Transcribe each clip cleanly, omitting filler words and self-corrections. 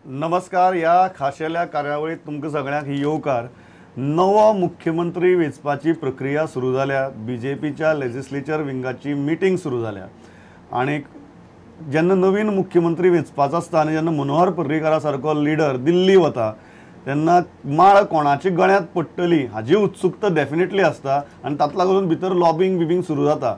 नमस्कार. ह्या खाशेल्या कार्यावळीत तुमकां सगळ्यांक येवकार. नवो मुख्यमंत्री वेंचपाची प्रक्रिया सुरू जाल्या. बीजेपीच्या लेजिस्लेचर विंगाची मिटींग सुरू जाल्या आनी जेन्ना नवीन मुख्यमंत्री वेंचपाचो आसता आनी जेन्ना मनोहर पर्रीकारा सारको लिडर दिल्ली वता तेन्ना माळ कोणाची गळ्यांत पडटली हाजी उत्सुकता डेफिनेटली आसता आनी ताका लागून भितर लॉबींग बिबींग सुरू जाता.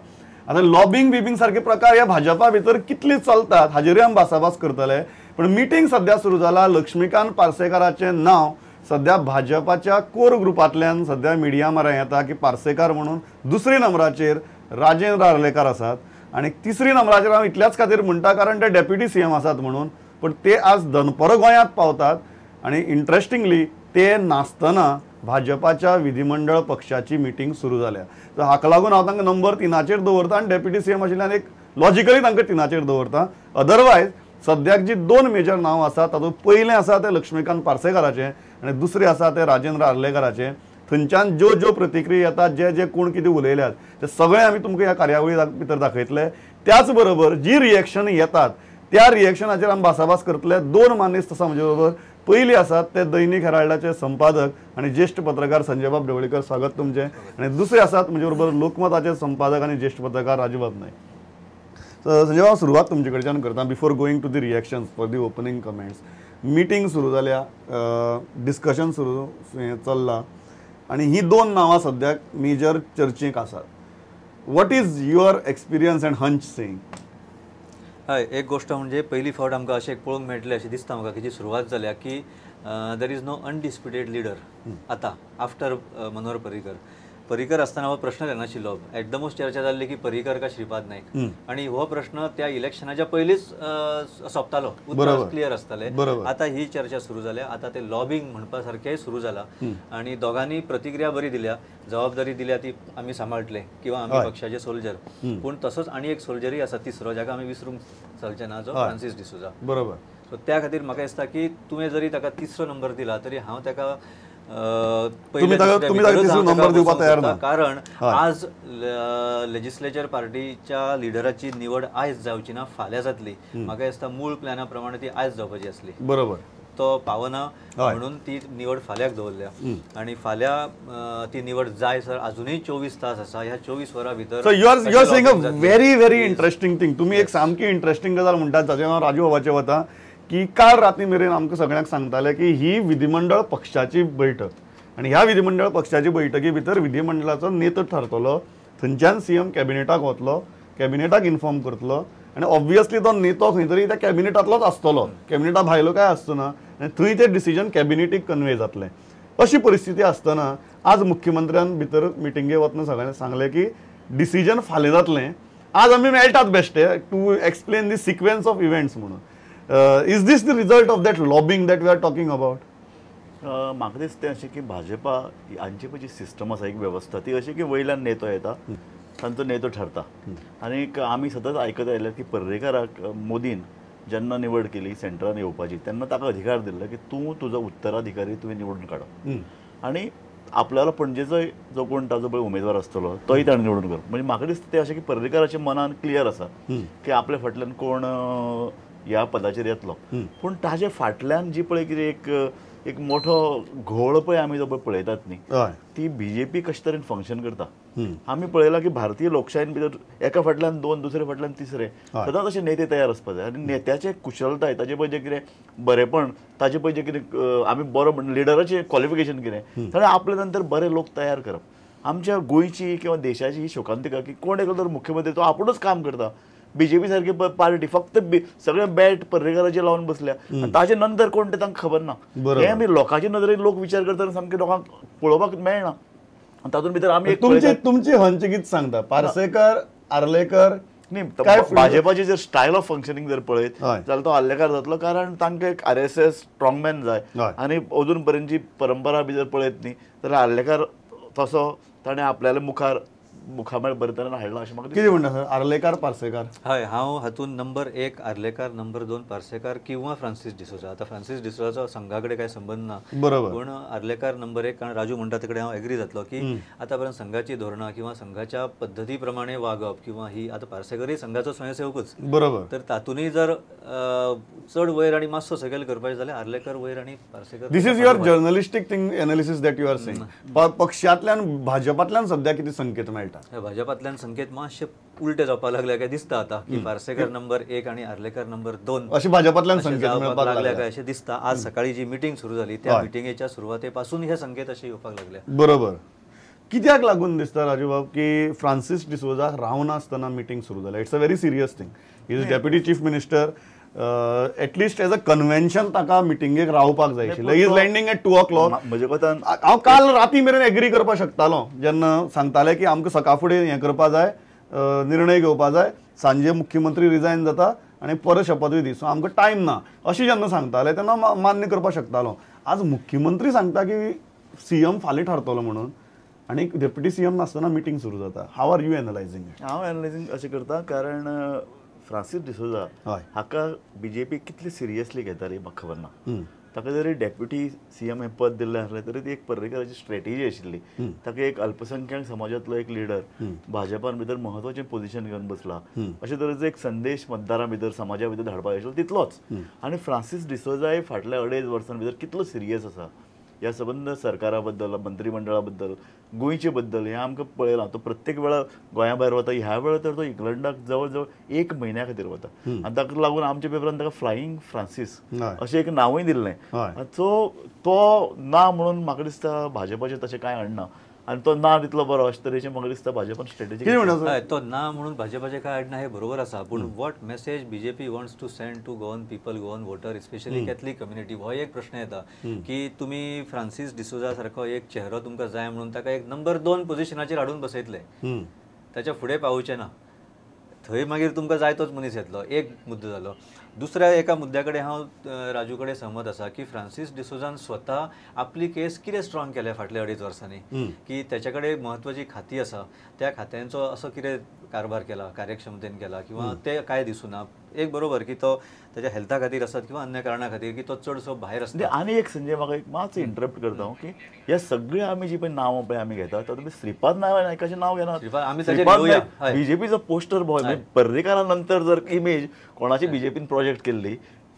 आतां लॉबींग बिबींग सारके प्रकार ह्या भाजपा भितर कितले चलतात हाजेरूय आमी भासाभास करतले. पण मिटींग सद्या सुरू जाला. लक्ष्मीकांत पार्सेकाराचें नांव सद्या भाजपाच्या कोर ग्रुपांतल्यान सद्या मिडिया मारा येता की पार्सेकार म्हणून दुसरी नंबराचेर राजेंद्र आर्लेकार आसात आनी तिसरी नंबराचेर हांव इतल्याच खातीर म्हणटा कारण ते डेप्युटी सीएम आसात म्हणून. पण ते आज दनपरां गोंयांत पावतात आनी इंट्रस्टिंगली ते नासतना भाजपाच्या विधिमंडळ पक्षाची मिटींग सुरू जाल्या. तर हाका लागून हांव तांकां नंबर 3 दवरता आनी डेप्युटी सीएम आशिल्ल्यान एक लॉजिकली तांकां 3 दवरता. अदरवायज सद्याक जी दोन मेजर नांव आसा तातूंत पयलें आसा तें लक्ष्मीकांत पार्सेकाराचें आनी दुसरें आसा तें राजेंद्र आर्लेकाराचें. थंयच्यान ज्यो ज्यो प्रतिक्रिया येतात, जे जे कोण कितें उलयल्यात ते सगळें आमी तुमकां ह्या कार्यावळी भितर दाखयतले. त्याच बरोबर जी रिएक्शन येतात त्या रिएक्शनाचेर आमी भासाभास करतले. दोन मानेस्त आसा म्हजे बरोबर. पयली आसात ते दैनिक हेराल्डाचे संपादक आनी ज्येश्ठ पत्रकार संजयबाब ढवळीकर, स्वागत तुमचें. आनी दुसरे आसात म्हजे बरोबर लोकमताचे संपादक आनी ज्येश्ठ पत्रकार राजूबाब नायक. संजय बाब, सुरवात तुमचे कडच्यान करता. Before going to the reactions for the opening comments, meeting सुरू जाल्या, डिस्कशन सुरू चल्ला आनी ही दोन नांवां सद्याक मेजर चर्चेक आसात. What is your experience and hunch saying? हय, एक गोष्ट म्हणजे पहिली फावट आमकां अशें पळोवंक मेळटलें अशें दिसता म्हाका की जी सुरवात जाल्या की there is no undisputed leader आतां आफ्टर मनोहर पर्रीकर. पर्रीकर आसतना हो प्रश्न येनाशिल्लो. एट the most चर्चा जाल्ली की पर्रीकर का श्रीपाद नायक आनी हो प्रश्न त्या इलेक्शनाच्या पयलींच सोंपतालो, उत्तर क्लियर आसतालें. आतां ही चर्चा सुरू जाल्या. आतां ते लॉबींग म्हणपा सारकेंय सुरू जाला आनी दोगांनी प्रतिक्रिया बरी दिल्या, जबाबदारी दिल्या ती आमी सांबाळटले किंवा आमी पक्षाचे सोल्जर. पूण तसोच आनी एक सोल्जरूय आसा तिसरो जाका आमी विसरूंक चलचे ना, जो फ्रांसीस डिसोजा. बरोबर. सो त्या खातीर म्हाका दिसता की तुवें जरी ताका तिसरो नंबर दिला तरी हांव ताका कारण आज लेजिस्लेचर पार्टीच्या लिडराची निवड आयज जावची ना, फाल्यां जातली. म्हाका दिसता मूळ प्लॅना प्रमाणे ती आयज जावपाची आसली. बरोबर. तो पावना म्हणून ती निवड फाल्यांक दवरल्या आनी फाल्यां ती निवड जाय सर अजूनय 24 तास आसा. ह्या 24 वरां भितर you are saying a very very interesting thing. तुमी एक सामकी इंट्रस्टिंग गजाल म्हणटात जाचेर हांव राजू बाबाचेर वता की काल राती मेरेन आमकां सगळ्यांक सांगताले की ही विधिमंडळ पक्षाची बैठक आनी ह्या विधिमंडळ पक्षाची बैठकी भितर विधिमंडळाचो नेतो थारतलो, थंयच्यान सीएम कॅबिनेटाक वतलो, कॅबिनेटाक इन्फॉर्म करतलो आनी ऑब्वियसली तो नेतो खंय तरी त्या कॅबिनेटांतलोच आसतलो, कॅबिनेटा भायलो काय आसचो ना आनी थंय तें डिसिजन कॅबिनेटीक कन्वे जातलें. अशी परिस्थिती आसतना आज मुख्यमंत्र्यान भितर मिटिंगे वतना सगळ्यांक सांगलें की डिसिजन फाल्यां जातलें. आज आमी मेळटात बेश्टे to explain the sequence of events म्हणून. Is this the result of that lobbying that we are talking about? म्हाका दिसता अशें की भाजपा हांची पळय जी सिस्टम आसा, एक वेवस्था ती अशी की वयल्यान नेतो येता, तांचो नेतो ठरता. आनीक आमी सतत आयकत आयल्यार की पर्रीकाराक मोदीन जेन्ना निवड केली सेंट्रान येवपाची तेन्ना ताका अधिकार दिल्लो की तूं तुजो उत्तराधिकारी तुवें निवडून काडप आनी आपल्याला पणजेचो जो कोण ताजो पळय उमेदवार आसतलो तोय ताणें निवडून करप. म्हणजे म्हाका दिसता तें अशें की पर्रीकाराच्या मनान क्लियर आसा की आपल्या फाटल्यान कोण ह्या पदाचेर येतलो. पूण ताजे फाटल्यान जी पळय कितें एक एक मोठो घोळ पळय आमी जो पळय पळयतात न्ही, ती बीजेपी कशे तरेन फंक्शन करता. आमी पळयलां की भारतीय लोकशायेन भितर एका फाटल्यान दोन, दुसरे फाटल्यान तिसरे, सदांच अशे नेते तयार आसपा जाय. आनी नेत्याचे कुशलताय, ताजे पळय जें कितें बरेपण, ताजे पळय जें कितें आमी बरो लिडराचें क्वॉलिफिकेशन कितें, ताणें आपल्या नंतर बरे लोक तयार करप. आमच्या गोंयची किंवा देशाची ही शोकांतिका की कोण एकलो तर मुख्यमंत्री तो आपुणूच काम करता. बीजेपी सारकी पार्टी फक्त सगळे बॅट पर्रीकाराचेर लावन बसल्या, ताजे नंतर कोण ते तांकां खबर ना. हे आमी लोकांचे नदरेन लोक विचार करतना सामके लोकांक पळोवपाक मेळना. तातूंत भितर आमी तुमची हंच कितें सांगता? पार्सेकर, आर्लेकर न्ही, भाजपाचे जर स्टायल ऑफ फंक्शनींग जर पळयत जाल्यार तो आर्लेकार जातलो, कारण तांकां एक आरएसएस स्ट्रॉंगमॅन जाय. आनी अजून पर्यंतची परंपरा बी जर पळयत न्ही जाल्यार आर्लेकार तसो ताणें आपल्याला मुखार मुखामळ बरे तरेन हाडला अशें म्हाका कितें म्हणटा सर? आर्लेकार, पार्सेकार? हय, हांव हातूंत नंबर 1 आर्लेकार, नंबर 2 पार्सेकार किंवा फ्रांसीस डिसोजा. आतां फ्रांसीस डिसोजाचो संघा कडेन कांय संबंद ना, बरोबर, पूण आर्लेकार नंबर 1. कारण राजू म्हणटा ते कडेन हांव एग्री जातलो की आतां पर्यंत संघाची धोरणां किंवा संघाच्या पद्दती प्रमाणे वागप किंवा ही आतां पार्सेकरूय संघाचो स्वयंसेवकूच, बरोबर, तर तातूंतय जर चड वयर आनी मातसो सकयल करपाचें जाल्यार आर्लेकर वयर आनी Parsekar. This is your journalistic thing analysis that you are saying. पक्षांतल्यान भाजपांतल्यान सद्या कितें संकेत मेळटा? भाजपांतल्यान संकेत मातशे उलटे जावपाक लागले काय दिसता आतां की पार्सेकर नंबर 1 आनी आर्लेकर नंबर 2 अशें भाजपांतल्यान संकेत मेळपाक लागले काय अशें दिसता. आज सकाळी जी मिटींग सुरू जाली त्या मिटिंगेच्या सुरवाते पासून हे संकेत अशे येवपाक लागले. बरोबर. कित्याक लागून दिसता राजूबाब की फ्रांसीस डिसोजाक रावनासतना मिटींग सुरू जाल्या? It's a very serious thing. He is deputy chief minister, at least as a convention ताका मिटिंगेक रावपाक जाय आशिल्लें. He is landing at 2 o'clock. म्हजे कोतान हांव काल राती मेरेन एग्री करपाक शकतालो जेन्ना सांगताले की आमकां सकाळ फुडें हें करपा जाय, निर्णय घेवपा जाय, सांजे मुख्यमंत्री रिजायन जाता आनी परत शपथविधी, सो आमकां टायम ना अशें जेन्ना सांगताले तेन्ना मान्य करपाक शकतालो. आज मुख्यमंत्री सांगता की सीएम फाल्यां थारतलो म्हणून आनी डेप्युटी सीएम नासतना मिटींग सुरू जाता. How are you analysing it? हांव एनालायझींग अशें करता कारण फ्रांसीस डिसोजा हाका बीजेपी कितली सिरियसली घेताली म्हाका खबर ना. ताका जरी डेप्युटी सीएम हें पद दिल्लें आसलें तरी ती एक पर्रीकराची स्ट्रेटेजी आशिल्ली. ताका एक अल्पसंख्याक समाजांतलो एक लिडर भाजपान भितर म्हत्वाचें पोझिशन घेवन बसला अशे तरेचो एक संदेश मतदारां भितर समाजा भितर धाडपाक आशिल्लो तितलोच. आनी फ्रांसीस डिसोजाय फाटल्या 2.5 वर्सां भितर कितलो सिरियस आसा ह्या सबंद सरकारा बद्दल, मंत्रीमंडळा बद्दल, गोंयचे बद्दल हें आमकां पळयलां. तो प्रत्येक वेळा गोंया भायर वता, ह्या वेळार तर तो इंग्लंडाक जवळ जवळ 1 म्हयन्या खातीर वता आनी ताका लागून आमच्या पेपरान ताका फ्लायींग फ्रांसीस अशें एक नांवूय दिल्लें. सो तो ना म्हणून म्हाका दिसता भाजपाचें तशें कांय अडना आनी तो ना तितलो बरो अशें तरेचें म्हाका दिसता भाजपान स्ट्रेटेजी. तो ना म्हणून भाजपाचें कांय अडना हें बरोबर आसा, पूण what message BJP wants to send to Goan people, Goan voter, specially Catholic community, हो एक प्रश्न येता की तुमी फ्रांसीस डिसोजा सारको एक चेहरो तुमकां जाय म्हणून ताका एक नंबर 2 पोझिशनाचेर हाडून बसयतले, ताच्या फुडें पावोवचें ना, थंय मागीर तुमकां जाय तोच मनीस येतलो. एक मुद्दो जालो. दुसऱ्या एका मुद्द्या कडेन हांव राजू कडेन सहमत आसा की फ्रांसीस डिसोजान स्वता आपली केस कितें स्ट्रॉंग केल्या फाटल्या 2.5 वर्सांनी की त्याच्या कडेन म्हत्वाची खाती आसा, त्या खात्यांचो असो कितें कारभार केला, कार्यक्षमतेन केला किंवा ते काय दिसूना. एक बरोबर की तो त्याच्या हेल्था खातीर आसत किंवा अन्य कारणा खातीर की तो चडसो भायर आसता. आनी एक संजय म्हाका एक मातसो इंटरप्ट करता हांव की ह्या सगळे आमी जी पळय नांवां पळय आमी घेतात तातूंत श्रीपाद नायकाचें नांव घेना. श्रीपाद बीजेपीचो पोस्टर बॉय. पर्रीकारा नंतर जर इमेज कोणाची बीजेपीन प्रोजेक्ट केल्ली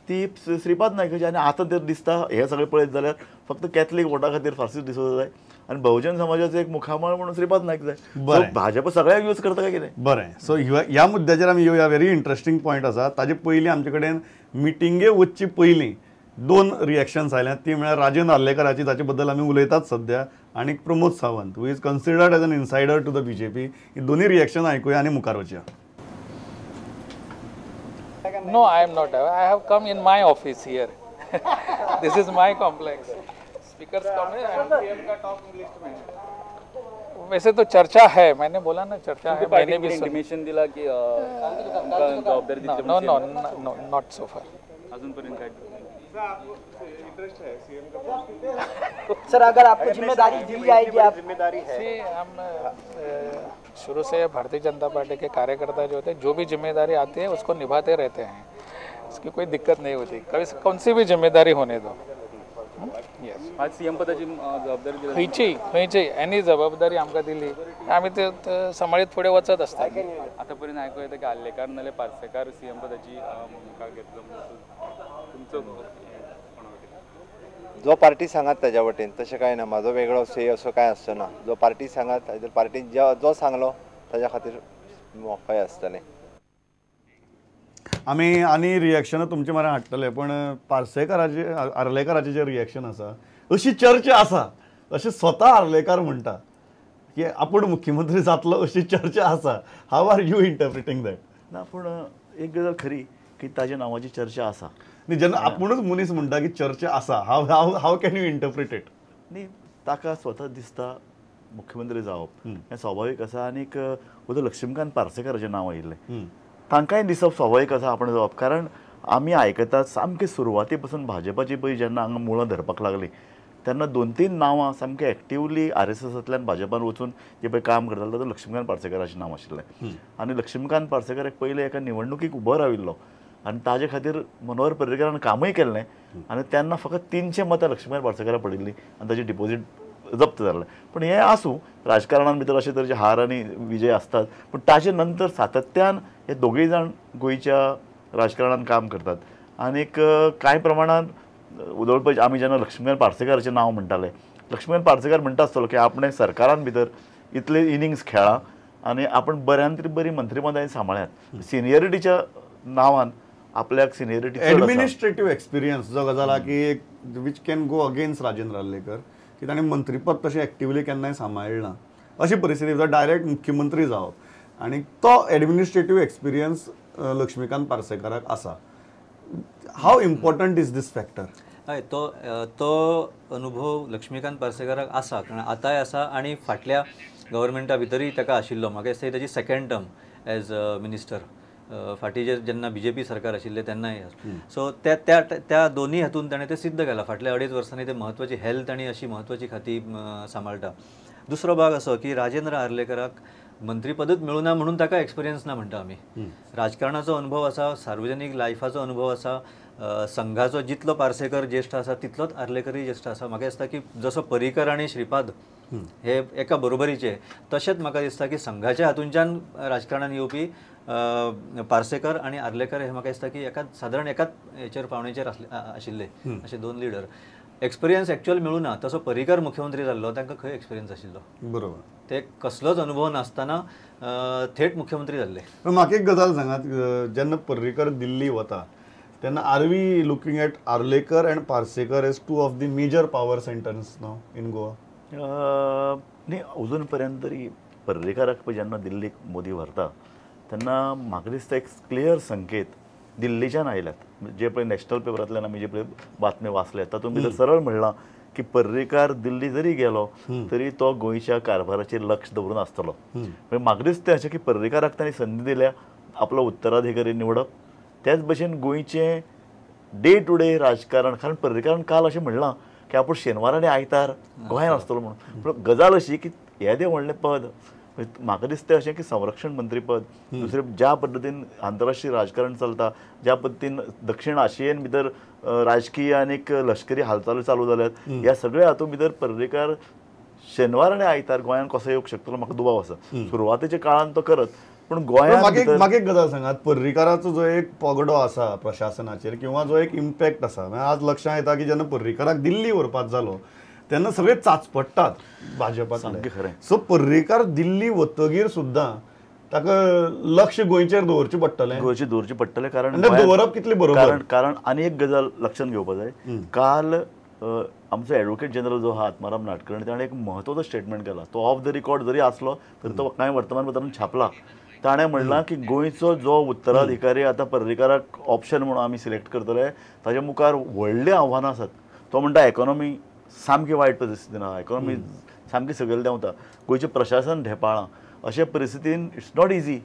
ती श्रीपाद नायकाची. आनी आतां तर दिसता हे सगळें पळयत जाल्यार फक्त कॅथलीक वोटा खातीर फ्रांसीस डिसोजा जाय आनी बहुजन समाजाचो एक मुखामळ म्हणून श्रीपाद नायक जाय. भाजप सगळ्यांक यूज करता काय कितें? बरें, सो ह्या मुद्द्याचेर आमी येवया. व्हेरी इंट्रस्टींग पॉयंट आसा. ताजे पयलीं आमचे कडेन मिटिंगे वचचे पयलीं 2 रिएक्शन्स आयल्यात, ती म्हळ्यार राजन आर्लेकराची, ताचे बद्दल आमी उलयतात सद्या, आनी Pramod Sawant who is considered as an insider to the BJP. ही दोनूय रिएक्शन आयकुया आनी मुखार वचया. No, I am not. I have come in my office here. This is my complex. Speakers come here. CM का top list में है. वैसे तो चर्चा है, मैंने बोला ना चर्चा है. मैंने भी इंटिमेशन दिला की जबाबदारी दिली. No no no, not so far. अजूनपर्यंत काय इंटरेस्ट है सीएम का? सर अगर आपको जिम्मेदारी दी जाएगी, आप जिम्मेदारी है. हम शुरू से भारतीय जनता पार्टी के कार्यकर्ता जो होते हैं, जो भी जिम्मेदारी आती है उसको निभाते रहते हैं, उसकी कोई दिक्कत नहीं होती. कभी कौन सी भी जिम्मेदारी होने दो. यस. आज सीएम पदाची जबाबदारी दिली. खंयची खंयची एनी जबाबदारी आमकां दिली आमी ते सांबाळीत फुडें वचत आसता. आतापर्यंत आयकू येता की आर्लेकार नाल्यार पार्सेकार सीएम पदाची भुमिका घेतलो तुमचो जो पार्टी सांगात ताज्या वटेन तशें कांय ना. म्हाजो वेगळो से असो कांय आसचो ना. जो पार्टी सांगात ताजेर पार्टीन जो सांगलो ताज्या खातीर हय आसतलें. आमी आनी रिएक्शन तुमचे मऱ्यान हाडटले, पण पार्सेकाराचे आर्लेकाराचें जें रिएक्शन आसा अशी चर्चा आसा, अशें स्वता आर्लेकार म्हणटा की आपूण मुख्यमंत्री जातलो अशी चर्चा आसा. How are you interpreting that? ना, पूण एक गजाल खरी की ताज्या नांवाची चर्चा आसा. न्ही, जेन्ना आपुणूच मनीस म्हणटा की चर्चा आसा, how how how can you interpret it? न्ही, ताका स्वता दिसता मुख्यमंत्री जावप हें स्वाभावीक आसा. आनीक उदय लक्ष्मीकांत पार्सेकाराचें नांव आयिल्लें, तांकांय दिसप स्वाभावीक आसा आपण जावप. कारण आमी आयकतात सामके सुरवाती पासून भाजपाची पळय जेन्ना हांगा मुळां धरपाक लागली तेन्ना 2-3 नांवां सामके एक्टिवली आरएसएसांतल्यान भाजपान वचून जे पळय काम करताले तातूंत लक्ष्मीकांत पार्सेकाराचें नांव आशिल्लें. आनी लक्ष्मीकांत पार्सेकार एक पयलें एका निवडणुकीक उबो राविल्लो आनी ताजे खातीर मनोहर पर्रीकरान कामूय केल्लें आनी तेन्ना फकत 300 मतां लक्ष्मीकांत पार्सेकाराक पडिल्लीं आनी ताची डिपोजीट जप्त जाल्लें. पूण हें आसूं, राजकारणान भितर अशे तरेचे हार आनी विजय आसतात, पूण ताजे नंतर सातत्यान हे दोगूय जाण गोंयच्या राजकारणान काम करतात आनीक कांय प्रमाणान उलोवपाचें आमी जेन्ना लक्ष्मीकांत पार्सेकाराचें नांव म्हणटाले, लक्ष्मीकांत पार्सेकार म्हणटा आसतलो की आपणें सरकारान भितर इतले इनिंग्स खेळ्ळा आनी आपण बऱ्यान तरी बरी मंत्रीपदां सांबाळ्यात, सिनियरिटीच्या नांवान आपल्याक सिनियरिटी एडमिनिस्ट्रेटीव एक्सपिरियन्स जो गजाल की एक which can go against Rajendra Arlekar की ताणें मंत्रीपद तशें एक्टिवली केन्नाय सांबाळ्ळें ना अशी परिस्थिती डायरेक्ट मुख्यमंत्री जावप आनी तो एडमिनिस्ट्रेटीव एक्सपिरियन्स लक्ष्मीकांत पार्सेकाराक आसा. How important is this factor? हय, तो तो अनुभव लक्ष्मीकांत पार्सेकाराक आसा, कारण आतांय आसा आनी फाटल्या गव्हर्मेंटा भितरूय ताका आशिल्लो. म्हाका दिसता ताजी सेकंड टर्म एज मिनिस्टर फाटीं जे जेन्ना बीजेपी सरकार आशिल्लें तेन्नाय. सो त्या त्या त्या दोनूय हातून ताणें तें सिद्ध केलां. फाटल्या 2.5 वर्सांनी ते म्हत्वाची हेल्थ आनी अशी म्हत्वाची खाती सांबाळटा. दुसरो भाग असो की राजेंद्र आर्लेकराक मंत्रीपदूच मेळूना म्हणून ताका एक्सपिरियन्स ना म्हणटा आमी. राजकारणाचो अनुभव आसा, सार्वजनीक लायफाचो अनुभव आसा, संघाचो जितलो पार्सेकर ज्येश्ठ आसा तितलोच आर्लेकरूय ज्येश्ठ आसा. म्हाका दिसता की जसो पर्रीकर आनी श्रीपाद हे एका बरोबरीचे, तशेंच म्हाका दिसता की संघाच्या हातूंच्यान राजकारणान येवपी पार्सेकर आनी आर्लेकर हे म्हाका दिसता की एकाच सादारण एकाच हेचेर पावणेचेर आशिल्ले अशे दोन लिडर. एक्सपिरियन्स एक्चुअल मेळूना तसो पर्रीकर मुख्यमंत्री जाल्लो तांकां खंय एक्सपिरियन्स आशिल्लो? बरोबर, ते कसलोच अनुभव नासतना थेट मुख्यमंत्री जाल्ले. म्हाका एक गजाल सांगात, जेन्ना पर्रीकर दिल्ली वता तेन्ना are we looking at Arlekar and Parsekar as two of the major power centres now in Goa? न्ही, अजून पर्यंत तरी पर्रीकाराक पळय जेन्ना दिल्लीक मोदी व्हरता तेन्ना म्हाका दिसता एक क्लियर संकेत दिल्लीच्यान आयल्यात. जे पळय नॅशनल पेपरांतल्यान आमी जे पळय बातमी वाचल्या तातूंत भितर सरळ म्हणलां की पर्रीकार दिल्ली जरी गेलो तरी तो गोंयच्या कारभाराचेर लक्ष दवरून आसतलो. म्हणजे म्हाका दिसता अशें की पर्रीकाराक तांणी संदी दिल्या आपलो उत्तराधिकारी निवडप. त्याच भशेन गोंयचें डे टू डे राजकारण, कारण पर्रीकारान काल अशें म्हणलां की आपूण शेनवार आनी आयतार गोंयांत आसतलो म्हणून. पूण गजाल अशी की येदें व्हडलें पद, म्हाका दिसता अशें की संरक्षण मंत्रीपद, दुसरें ज्या पद्दतीन आंतरराष्ट्रीय राजकारण चलता, ज्या पद्दतीन दक्षिण आशियेन भितर राजकीय आनीक लश्करी हालचाली चालू जाल्यात, ह्या सगळ्या हातूंत भितर पर्रीकार शेनवार आनी आयतार गोंयांत कसो येवंक शकतलो म्हाका दुबाव आसा. सुरवातेच्या काळान तो करत, पूण गोंयांत म्हाका एक गजाल सांगात, पर्रीकाराचो जो एक पगडो आसा प्रशासनाचेर किंवा जो एक इम्पॅक्ट आसा, आज लक्षांत येता की जेन्ना पर्रीकाराक दिल्ली व्हरपाक जालो तेन्ना सगळे चाचपडटात भाजपांतले. सो पर्रीकार दिल्ली वतगीर सुद्दां ताका लक्ष गोंयचेर दवरचें पडटलें, गोंयचेर दवरचें पडटलें. कारण दवरप कितलें बरोबर, कारण आनी एक गजाल लक्षांत घेवपा जाय, काल आमचो एडवोकेट जनरल जो आहा आत्माराम नाटकर्णी ताणें एक म्हत्वाचो स्टेटमेंट केला. तो ऑफ the record जरी आसलो तरी तो कांय वर्तमानपत्रान छापला. ताणें म्हणलां की गोंयचो जो उत्तराधिकारी आतां पर्रीकाराक ऑप्शन म्हणून आमी सिलेक्ट करतले ताजे मुखार व्हडलीं आव्हानां आसात. तो म्हणटा इकॉनॉमी सामकी वायट परिस्थितीन आहा, इकॉनॉमी सामकी सकयल देंवता, गोंयचें प्रशासन ढेपाळां, अशे परिस्थितीन it's not easy.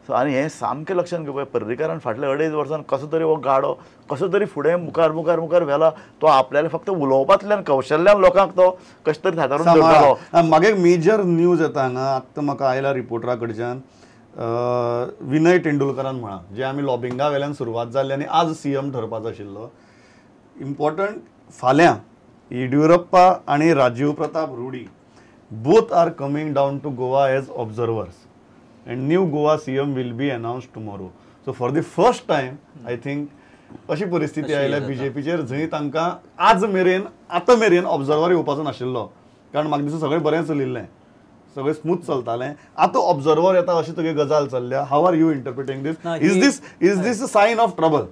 सो आनी हें सामकें लक्षांत घेवपाक, पर्रीकारान फाटल्या 2.5 वर्सान कसो तरी हो गाडो कसो तरी फुडें मुखार मुखार मुखार व्हेला. तो आपल्याला फक्त उलोवपांतल्यान कौशल्यान लोकांक तो कशें तरी थातारून दवरतालो. म्हाका एक मेजर न्यूज येता हांगा, आत्तां म्हाका आयला रिपोर्टरा कडच्यान, विनय तेंडुलकरान म्हळां, जे आमी लॉबिंगा वेल्यान सुरवात जाल्ली आनी आज सीएम ठरपाचो आशिल्लो, इम्पॉर्टंट फाल्यां येडियुरप्पा आनी Rajiv Pratap Rudy both are coming down to Goa as observers and new Goa CM will be announced tomorrow. So for the first time I think अशी परिस्थिती आयल्या बीजेपीचेर जंय तांकां आज मेरेन आतां मेरेन ऑब्जर्वर येवपाचो नाशिल्लो, कारण म्हाका दिसता सगळें बरें चलिल्लें, सगळें स्मूथ चलतालें. आतां ऑब्जर्वर येता अशी तुगे गजाल चल्ल्या. How are you interpreting this? Is this a sign of trouble?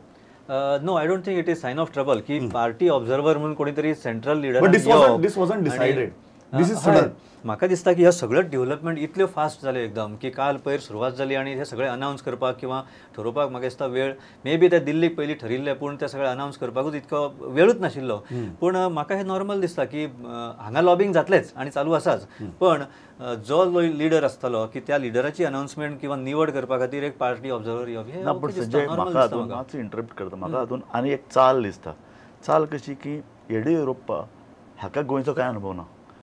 No, I don't think it is sign of trouble की पार्टी ऑब्जर्वर म्हणून कोणीतरी central leader. But this wasn't decided, this is sudden. म्हाका दिसता की ह्या सगळें development इतल्यो fast जालें एकदम की काल पयर सुरवात जाली आनी हे सगळें अनावन्स करपाक किंवा ठरोवपाक म्हाका दिसता वेळ मे बी ते दिल्लीक पयलीं ठरिल्लें, पूण ते सगळें अनावन्स करपाकूच इतको वेळूच नाशिल्लो. पूण म्हाका हें नॉर्मल दिसता की हांगा लॉबिंग जातलेंच आनी चालू आसाच, पण जो लिडर आसतलो की त्या लिडराची अनावन्समेंट किंवा निवड करपा खातीर एक पार्टी ऑब्जर्वर येवप हें ना. पण संजय, म्हाका हातून मातसो इंटरप्ट करता, म्हाका हातून आनी एक चाल दिसता. चाल कशी की येडियुरप्पा हाका गोंयचो कांय अनुभव ना.